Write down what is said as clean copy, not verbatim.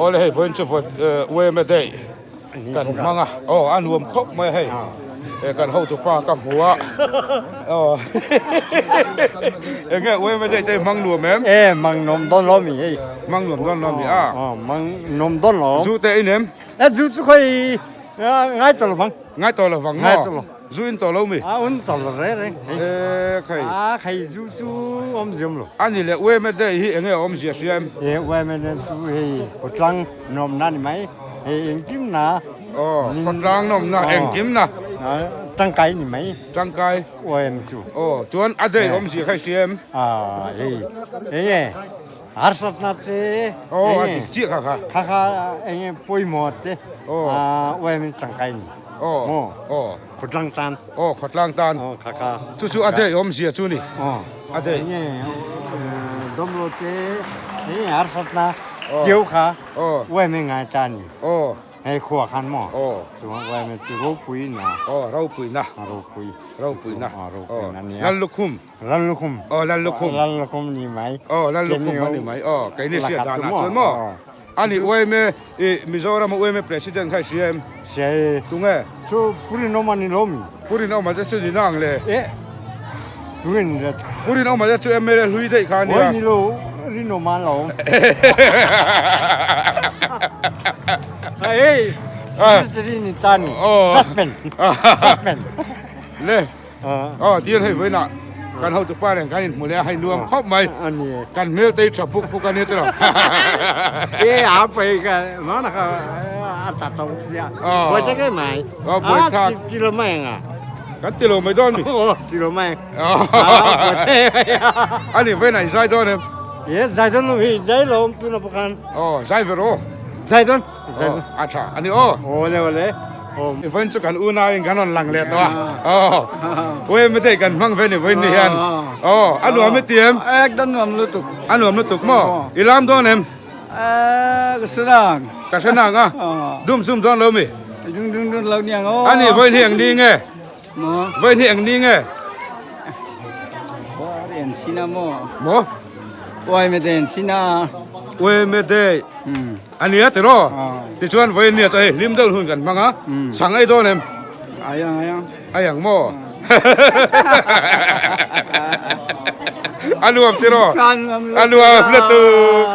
Awle hei vawiin chu vawi UMA day kan hmang a aw a nuam khawp mai a hei e kan hotu pa ka hmu a aw enge UMA day te hmang nuam em? E mang nuam dawn lo mi hei mang nuam dawn lo mi a aw mang nuam dawn lo zu te in em? E zu chu khawi ngai tawh lo vang ngai tawh lo vang maw? Ngai tawh lo. Zu in tawh lo mi? A un tawh lo reng reng. E khai. A khai zu chu awm ziam lo. A ni le UMA day hi enge awm zia hria em? E UMA day chu hei khawtlang nawm na ni mai. Hei engkim na. Aw khawtlang nawm na engkim na. Tangkai ni mai. Tangkai. UMA chu. Aw chuan a day awm zia kha i hria em? A hei enge harsatna te. Aw a dik chiah kha kha. Kha kha enge pawimawh te. Aw. UMA tangkai ni. Aw aw. Khawtlang tan. Aw khawtlang tan. Aw kha kha. Chu chu a dei awmzia chu ni. Aw. A dei. Enge dawmlo te enge harsatna keu kha Aw. uaime ngai ta ni. Aw. Hei khua khan maw. Aw. Chuan uaime chu ropui na. Aw ropui na. Ropui. Ropui na. Aw ropui na nia. Lal lukhum. Lal lukhum. Aw lal lukhum. Lal lukhum ni mai. Aw lal lukhum a ni mai. Aw keini hriat dan ah chuan maw. Ani uaime i Mizoram a uaime president kha i hria em? Hria e. Tunge? Chu Pu Rinawma ni lo mi? Pu Rinawma te chu ni nang le. E tunge ni le? Pu Rinawma te chu MLA hlui daih kha ania. Oi ni lo Rinawma an lo awm. Hei secretary ni ta ni. Suspend. Suspend. Le. Aw tiang hei vawiinah kan hotu pa nen kan inhmu leh a hei nuam khawp mai kan hmel te hi tha puk puk a nia tiraw e a pai ka mana ka a ta tawng sia buai tak em mai aw buai tak ti lo mai anga kan ti lo mai dawn mi aw ti lo mai ani vawiinah i zai dawn em e zai dawn lo hi zai lo awm tuna bawk khan aw zai ve rawh zai dawn A tha a ni aw. Aw le aw le. Vawiin chu kan unauin kan rawn lang leh tawh a. Aw. Uaim te kan hmang ve ni vawiin ni hian. Aw a nuam i ti em? Ekdam nuam lutuk. A nuam lutuk maw? I lam dawn em? Ka hre nang. Ka hre nang a. Dum zum dawn lo mi? Dum dum dawn lo niang aw. A ni vawiin hi eng ni nge? Maw? Vawiin hi eng ni nge? En sina maw? Maw? Uaim te en sina. Uaim te. A nia tiraw? Tichuan vawiin nia chu hei hlim deuh hun kan hmang a, chhang ei dawn em? Ai ang ai ang. Ai ang maw? A nuam tiraw? A nuam lutuk. A nuam lutuk.